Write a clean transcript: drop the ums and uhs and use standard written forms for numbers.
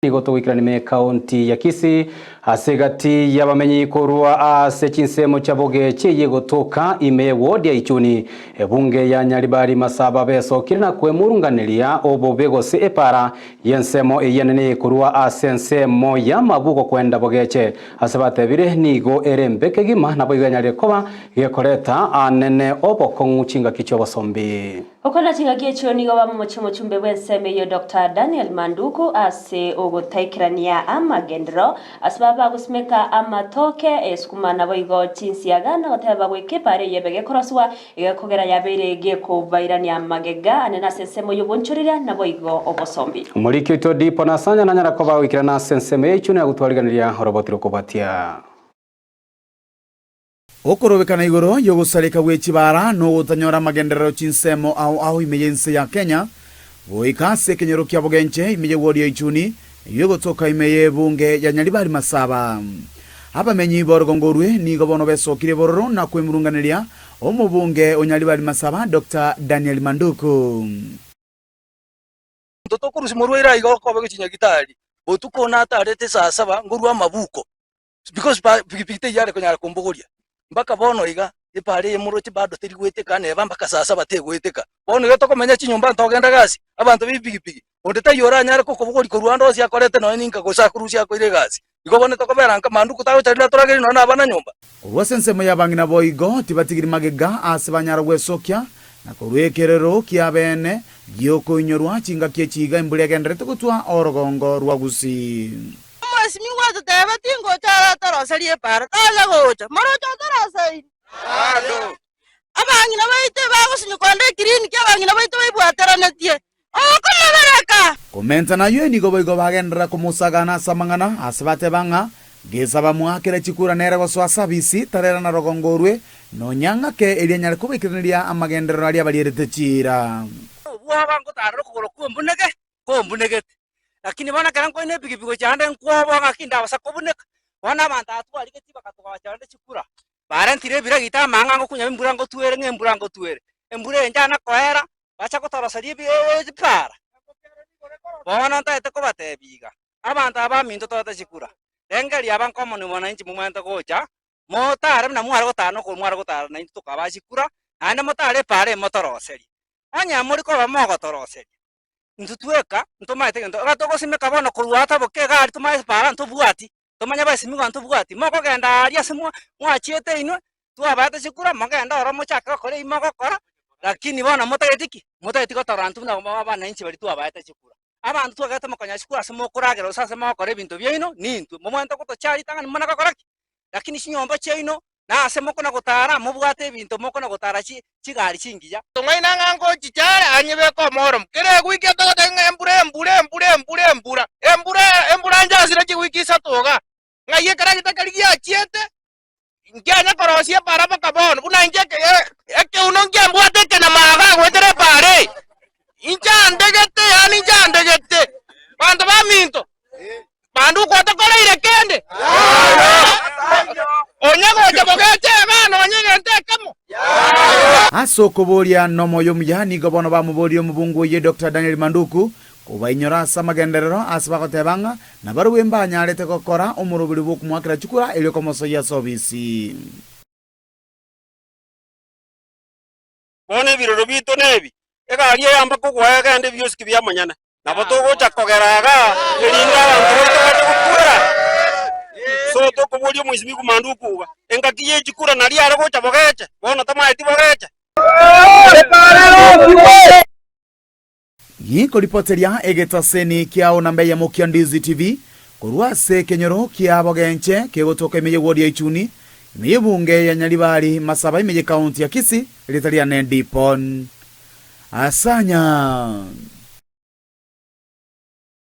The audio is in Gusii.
Nigo togoikerania ime ekaunti ya Kisii ase egati y'abamenyi korwa ase chinsemo chia Bogechi eyio egotoka ime y'eward ya Ichuni. Ebunge ya Nyaribari Masaba besokire na kwemurunganeria obobe gose epara y'ensemo eyio enene ekorwa ase ensemo y'amabugo kwenda Bogeche. Ase batebire nigo ere embe kegima naboigo enyarire koba gekoreta anene obokong'u chingaki chi'obosombi. Gokwana chingaki echio nigo bamomochie omochumbe bw'ensemo eyio Doctor Daniel Manduku ase ogotaikerania amagenderero ase baba bagosimeka amatoke, esukuma naboigo chinsiaga na goteba goika epaara eyio ebe gekoroswa egekogera yabeire gekobairania magega anene ase ensemo y'obonchoreria naboigo obosombi. Omoriki oito Dipo Nasanya nanyara koba goikerana ase ensemo eyio na gotwariganeria oroboti rokobwatia. Okorobekana igoro y'ogosareka gwe chibara na ogotanyora amagenderero chinsemo ao ao ime y'ense ya Kenya, goika ase ekenyoro kia Bogenche ime y'ewodi ya Ichuni, eyio egotoka ime y'ebunge ya Nyaribari Masaba. Abamenyi b'orogongo orwe nigo bono besokire bororo na kwemurunganeria omobunge o Nyaribari Masaba Doctor Daniel Manduku. Monto tokorusia morwaire aiga okobe gochia nyagitari, botuko natarete saa saba ngorue amabuko. Because pa pikipiki teiyo are konyara kombogoria, mpaka bono iga, epara eye moroche bado teri goeteka neba mpaka saa saba tegoeteka. Bono iga tokomenya chinyomba ntogenda gasi, abanto be epikipiki, onde taiyo oranyare kokobogoria korwa ande onsi akorete nonye ninka gose akorusie akoire egasi. Igo bono tokobera nka manduku tagocha riria toragerie nonye na abana nyomba. Korwa ase ensemo y'abang'ina boigo tibatigiri magega aase banyara gwesokia, na korwa ekerero ki'abeene gi'okoinyorwa chingaki echi iga embura egendererete gotwa orogongo rwa Gusii. Omwesimigwa ototebe, Tingocha aratoroserie epaara, tacha gocha. Moroche otoroseiri? Abang'ina baito ebagosinywa konda ekiriniki, abang'ina baito baibwateranetie. Okomobereka! Komenta nayio nigo boigo bagenderera komosagana ase amang'ana, ase bateba ng'a, Gesa bamoakere chikura nere gosoa sabisi, tarera na rogongo orwe, nonya ng'ake erio anyare kobaikeraneria amagenderero aria abarierete chiira. Obwoba ngotarera okogoro kw'ombuneke, kombunegete. Lakini bono ekero nkoina epikipiki gochia ande nkwoboa ng'aki ndabasa kobuneka, bono abanto aba twarigetie bakatogocha rende chikura, barentire ebiragita amang'a ngokunya embura ngotwere ng'a embura ngotwere, embura eye nchana koera, bacha kotoroseria ebi ebipaara. Bono ntagete kobatebia iga, abanto aba baminto toete chikura, rengereria aba nkomoni mwananchi momanyete gocha, motare buna mware gotara na okoro mware gotara naintwe tokabaa chikura, naende motare epaara eye motoroserie. Onye mori koba mogotoroseria, Intwe tweka ntomaete egento iga togosimeka bono korwa ataboka egari tomaete para ntobwati, tomanye abasimigwa ntobwati, mokogenda aaria ase mwa mwachiete inwe, twabaete chikura mogende ororo mochake gokora ebi mogokora, lakini bono motageti ki? Motageti gotorora intwe buna abananchi baria twabaete chikura. Abanto twagete mokonya chikura ase mokoragera gose ase mogokora ebinto biaino, nintwe, momanyete gotochia ritang'ani momanye gokora ki? Lakini chinyomba chiaino na ase mokona gotaara mobwate ebinto mokona gotaara chigari chingiya. Tong'aina ng'a ngochicha are anyebeke omoromo. Kera egwiki etogotebia ng'a embura, embura, embura, embura, embura, embura, embura njasire chigwiki isato iga. Ng'ai ekeragita keria giachiete, nkianya korosia epaara mpaka bono, buna inche ekeuno nkiambwate ekenama iga goetera epaara eye. Inche andegete, yaani inche andegete, banto baminto. Banduko otokoreire kende? Onye gocha bogecha igaa nonya egento ekemo? Ase okoboria nomoyo omuya nigo bono bamoborie omobungu oyio Doctor Daniel Manduku kobainyora ase amagenderero ase bagoteba ng'a nabarobwo mbanyarete gokora omoroberi bw'okomoakera chikura erio komosoyia ase obisi. Bono ebirero biaito nebi, egari eye amba kogoa egende ebiosiki bi'amanyene. Nabo togocha kogera igaa, erinde abanto baito bache gokwera. So tokoboria omoisimiku Manduku iga, engaki ye chikura naria are gocha bogeche, bono tamaeti bogeche. Gikoripoteria egetaseni kiao namba eyemo kia Ndizi TV korwa ase ekenyoro kia Bogenche kegotoka ime y'ewodi ya Ichuni, ime y'ebunge ya Nyaribari Masaba ime y'ekaunti ya Kisii, erieta riane Dipon Asanya.